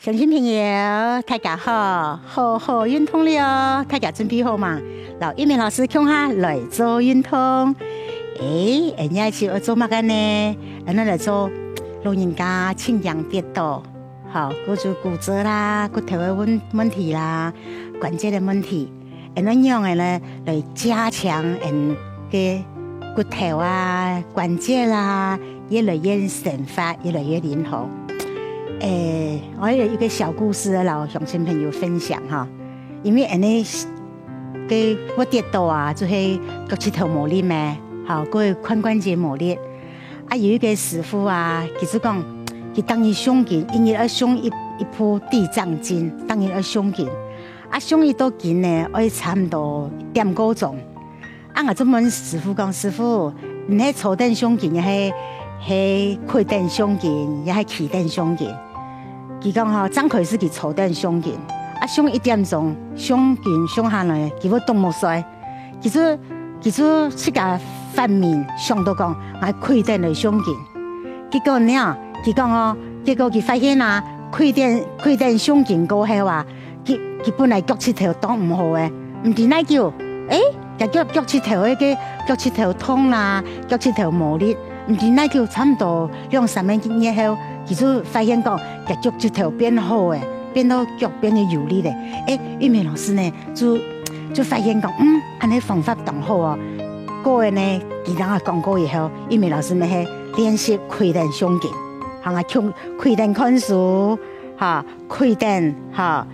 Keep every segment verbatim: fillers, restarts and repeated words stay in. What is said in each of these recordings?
鄉親朋友，大家好，好好運動了哦！大家準備好嗎？摎玉美老師共下來做運動。誒，𠊎這一期愛做麼个呢？𠊎來做老人家輕輕跌倒，吼，或者骨折啦、骨頭个問問題啦、關節个問題。 𠊎恁樣个呢，來加強𠊎个骨頭啊、關節啊，越來越生發，越來越靈活。誒，𠊎有一個小故事摎鄉親朋友分享哈。因為𠊎呢个會跌倒啊，就係腳膝頭無力咩，吼，个髖關節無力。啊，有一個師傅啊，佢就講，佢逐日誦經，一日愛誦一一部地藏經，逐日愛誦經。 啊，誦一到經呢，愛差毋多一點過鐘。啊，𠊎就問師傅講：「師傅，你係坐等誦經，也係係跪等誦經，也係企等誦經？」佢講吼，正開始佢坐等誦經，啊，誦一點鐘，誦經誦下來，佢會啄目睡，佢就佢就自家發明想到講，𠊎跪等來誦經。 結果呢，佢講哦，結果佢發現啊，跪等跪等誦經過後啊，佢佢本來腳膝頭當毋好誒，毋知哪久，誒，佢腳腳膝頭个腳膝頭痛啦，腳膝頭無力，毋知哪久差毋多兩三個月後，佢就發現講，佢腳膝頭變好誒，變到腳變得有力誒。誒，玉美老師呢，就就發現講，嗯，恁呢方法當好哦。過後呢，佢同𠊎講過以後，玉美老師呢係 練習跪等誦經，吼，啊，跪跪等看書，吼，跪等，吼，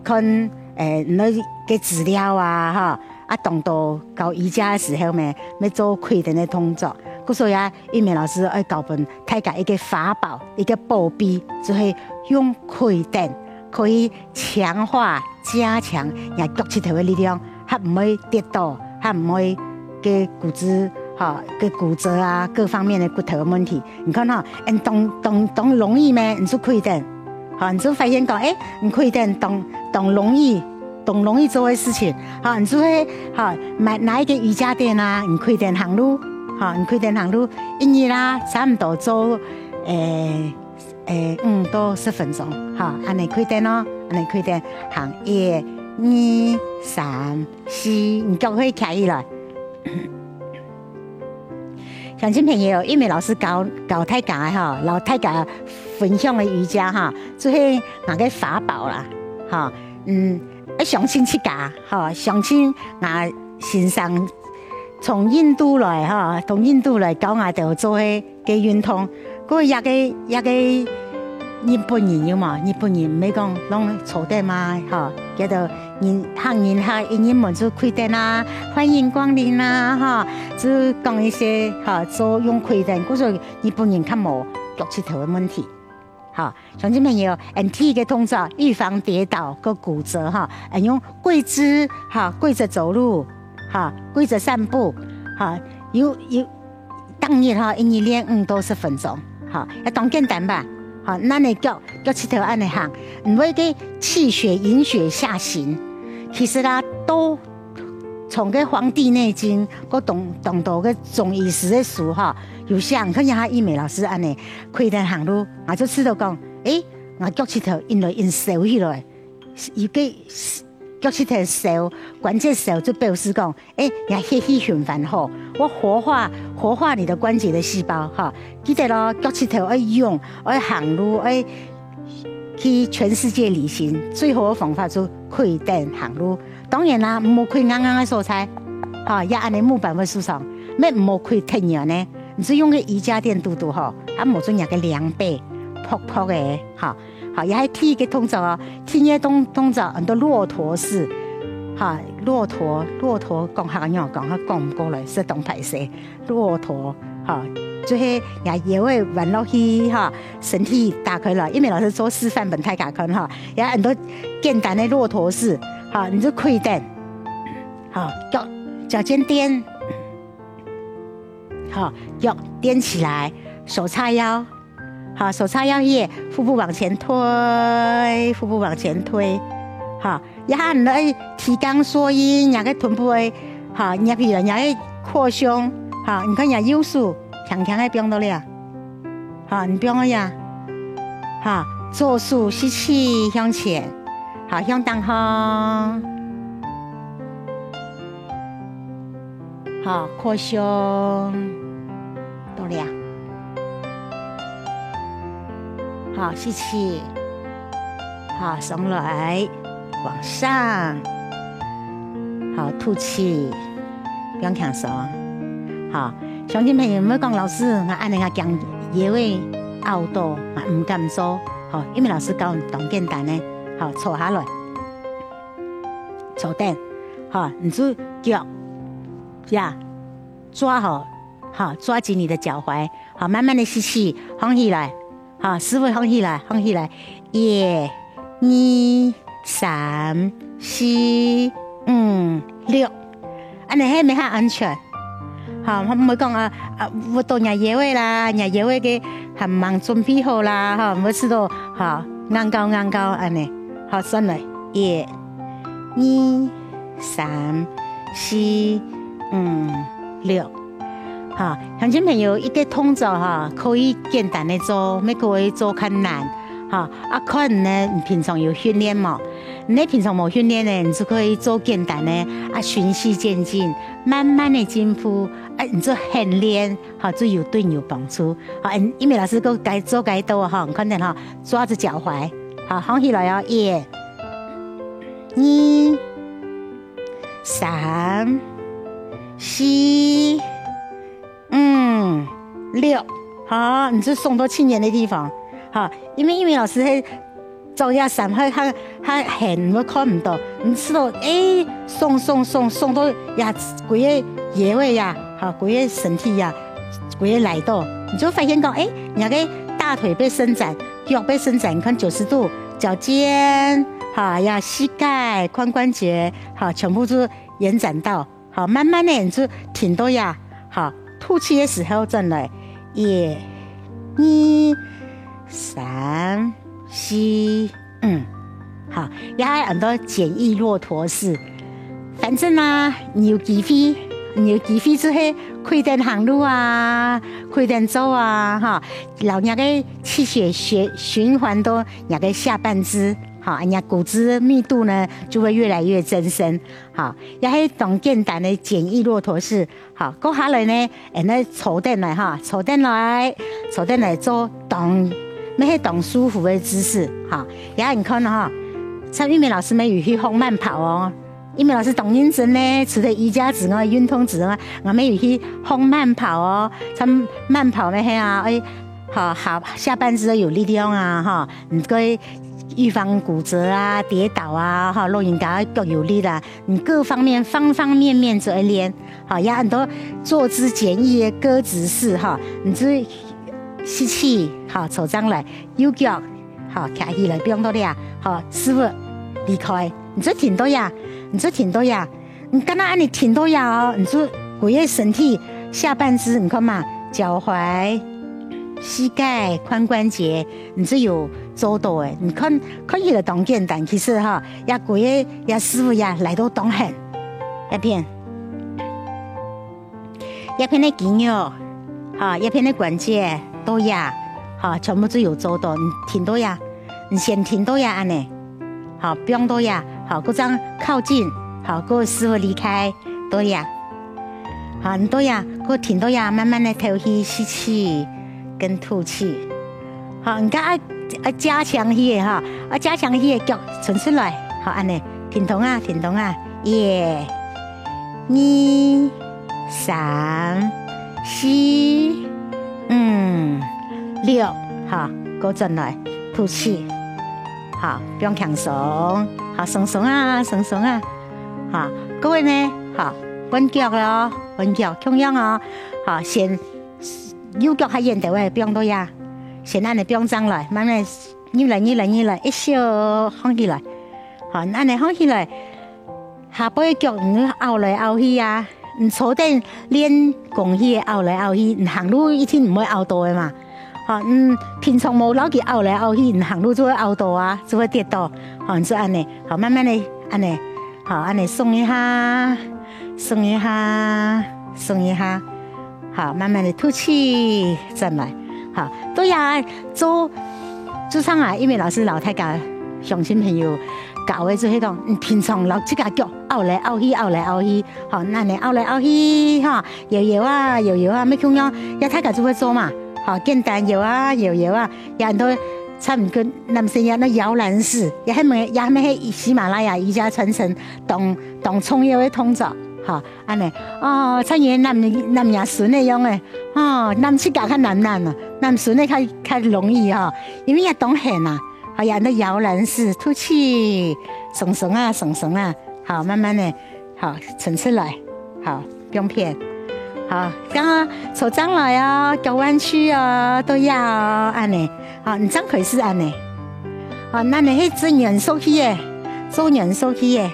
看，誒，你个資料啊，吼，啊，當多教瑜伽个時候咩，愛做跪等个動作。故所以啊，玉美老師愛教分大家一個法寶，一個寶貝，就係用跪等可以強化、加強若腳膝頭个力量。 較毋會跌倒，較毋會个骨質，吼，个骨折啊，各方面个骨頭个問題。你看吼，嗯，當當當容易咩？你就跪等，吼，你就發現講，誒，你跪等當當容易，當容易做个事情，吼，你就會，吼，買拿一個瑜伽墊啊，你跪等行路，吼，你跪等行路，一日啦，差毋多做，誒， 誒，五到十分鐘，吼，恁呢跪等哦，恁呢跪等，行一、二、三、四，你腳會徛起來。鄉親朋友，玉美老師教教大家个吼，摎大家分享个瑜伽哈，就係𠊎个法寶啦，吼，嗯，愛相信自家，吼，相信𠊎先生從印度來，吼，從印度來教𠊎兜做个 个運動。過這個這個日本人有無？日本人毋係講攏坐等嘛，吼，叫做人客人客，一入門就跪等啊，歡迎光臨啊，吼，就講一些，吼，做用跪等，故所日本人較無腳膝頭个問題。吼，鄉親朋友，𠊎第一個動作，預防跌倒个骨折，吼，𠊎用跪姿，吼，跪著走路，吼，跪著散步，吼，有有 逐日吼，一日練五到十分鐘，吼，也當簡單吧？吼，恁呢腳腳膝頭恁呢行，毋會个氣血營血下行。其實啦，都從个《黃帝內經》，个當當多个中醫師个書吼，有寫，你看像玉美老師恁呢，跪等行路，𠊎就試著講，誒，𠊎腳膝頭應該應燒起來，一個 腳膝頭燒，關節燒就表示講，誒，若血氣循環好，會活化活化你的關節的細胞哈。記得咯，腳膝頭愛用，愛行路，愛去全世界旅行，最好的方法就跪等行路。當然啦，毋好跪硬硬个所在，哈，也恁呢木板會受傷，乜毋好跪忒軟呢，你就用个瑜伽墊堵堵吼，啊，無就若个涼被，薄薄个，哈。 好，也係第一個動作哦。第二個動動作，安到駱駝式。哈，駱駝，駱駝講客仰講，客講毋過來，實當歹勢。駱駝，哈，就係若腰仔彎落去，哈，身體打開來。玉美老師做示範分大家看哈，也安到簡單个駱駝式。哈，你就跪等，哈，腳腳尖踮，哈，腳踮起來，手叉腰。 好，手叉腰去，腹部往前推，腹部往前推。好，這下你愛提肛縮陰，若个臀部愛，好，捏起來，若个擴胸。好，你看若右手，輕輕个放到這。好，你放到這。好，左手吸氣向前，好，向頂項。好，擴胸，到這。好，吸氣。好，上來，往上。好，吐氣，放輕鬆。好，鄉親朋友，毋好講老師，𠊎恁樣𠊎驚腰仔拗到，𠊎毋敢做。好，因為老師教你當簡單个。好，坐下來。 坐等，好，你就腳，呀，抓好，好，抓緊你的腳踝，好，慢慢的吸氣，䟘起來，好，師傅䟘起來，䟘起來，一、二、三、四、五、六，恁樣係毋係較安全？ 好，毋好講啊，啊，屈到若腰仔啦，若腰仔个還吂準備好啦，吼，毋好試到，吼，硬高硬高恁樣。好，算了，一、二、三、四、五、六。好，鄉親朋友，一個動作吼，可以簡單个做，乜可以做較難。 哈，啊，看你呢，你平常有訓練無？你呢平常無訓練呢，你就可以做簡單个，啊，循序漸進，慢慢个進步，啊，你就肯練，哈，就有對你有幫助。好，嗯，因為老師个該做該多哈，你看等哈，抓住腳踝，好，䟘起來哦，一、二、三、四、 五、六，好，你就送到盡遠个地方，好，因為，因為老師係做這衫，還，還，還很會看毋到，你試到，欸，送，送，送，送到呀，歸個腰仔呀，好，歸個身體呀，歸個拉到，你就發現講，欸，你个大腿被伸展，腳被伸展，你看九十度，腳尖，好呀，膝蓋、髖關節，好，全部就延展到。 好，慢慢个你就停到呀，好，吐氣个時候轉來，一、二、三、四、五，好，這還安到簡易駱駝式。反正啊，你有機會，你有機會就係開店行路啊，開店做啊，哈，摎若个氣血循，循環到若个下半肢，哈，若骨質密度呢就會越來越增生。 好，這係當簡單个簡易駱駝式。好，過下來呢，恁呢坐等來哈，坐等來，坐等來做當，乜係當舒服个姿勢。好，這你看哈，像玉美老師乜有去學慢跑哦。玉美老師當認真呢，除了瑜伽之外，運動之外，𠊎乜有去學慢跑哦。像慢跑乜係啊，欸，好，下，下半肢都有力量啊，哈，你可以預防骨折啊、跌倒啊，哈，老人家腳有力啦。 你各方面方方面面都愛練，好，也安到坐姿簡易个各姿勢哈，你就吸氣，好，坐正來，右腳，好，徛起來，放到這，好，屎朏離開，你就停到這，你就停到這，你敢若恁樣停到這哦，你就歸個身體下半肢，你看嘛，腳踝、膝蓋、髖關節，你就有做到誒。你看，看起來當簡單，其實哈， 也歸個也屎朏也拉到當絚，這片，這片个肌肉，哈，這片个關節到這，哈，全部都有做到。你停到這，你先停到這恁樣，好，放到這，好，過正靠近，好，過屎朏離開，到這。 好，你到這，過停到這，慢慢个敨氣，吸氣跟吐氣。好，你看啊，啊，加強佢个哈，啊，加強佢个腳伸出來，好，恁樣，停動啊，停動啊，一、二、三、四、五、六，好，過轉來，吐氣，好，放輕鬆，好，鬆鬆啊，鬆鬆啊。 哈，各位呢，哈，換腳囉，換腳，共樣哦。哈，先右腳較遠兜仔，放到這，先恁樣放正來，慢慢入來，入來，入來，一小䟘起來。哈，恁樣䟘起來，下背腳你拗來拗去啊，你坐等練功去拗來拗去，你行路一定毋會拗到个嘛。哈，嗯，平常無摎佢拗來拗去，你行路就會拗到啊，就會跌倒。哈，你就恁樣，好，慢慢个恁樣。 好，恁樣鬆一下，鬆一下，鬆一下。好，慢慢个吐氣，轉來。好，到這做，就像啊，因為老師摎大家鄉親朋友教个就係講，嗯，平常摎自家腳拗來拗去，拗來拗去，吼，恁呢拗來拗去，吼，搖搖啊，搖搖啊，乜共樣，也大家就會做嘛，吼，簡單搖啊，搖搖啊，也很多差不多男生也那搖籃式，也還沒，也還沒係喜馬拉雅瑜伽傳承當，當重要个動作，吼，恁呢，哦，像人男，男人孫个樣个，吼，男自家較難難啊，男孫个較，較容易吼，因為也當閒啊。 好，也那搖籃式吐氣，鬆鬆啊，鬆鬆啊。好，慢慢的，好，沉出來，好，不用騙。好，這樣哦，手張來哦，腳彎曲哦，都要哦，恁呢。好，你張腿是恁呢。好，恁呢係做元素去耶，做元素去耶。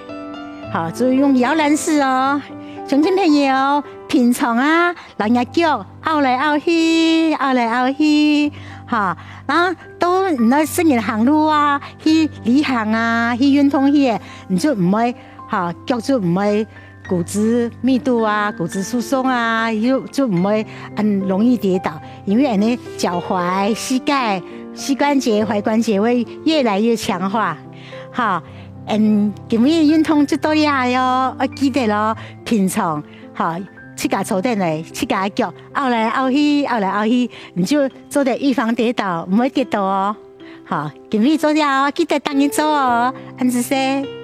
好，就用搖籃式哦。鄉親朋友，平常啊， 摎若腳拗來拗去，拗來拗去，吼，然後到你个成人行路啊，去旅行啊，去運動去个，你就毋會，吼，腳就毋會骨質密度啊，骨質疏鬆啊，又就毋會很容易跌倒，因為恁呢腳踝、膝蓋、膝關節、踝關節會越來越強化，吼，嗯，今日運動就到這喲，愛記得咯，平常，吼， 自家坐等來，自家个腳拗來拗去，拗來拗去，你就做得預防跌倒，毋會跌倒哦。好，今日做了哦，記得逐日做哦，恁仔細。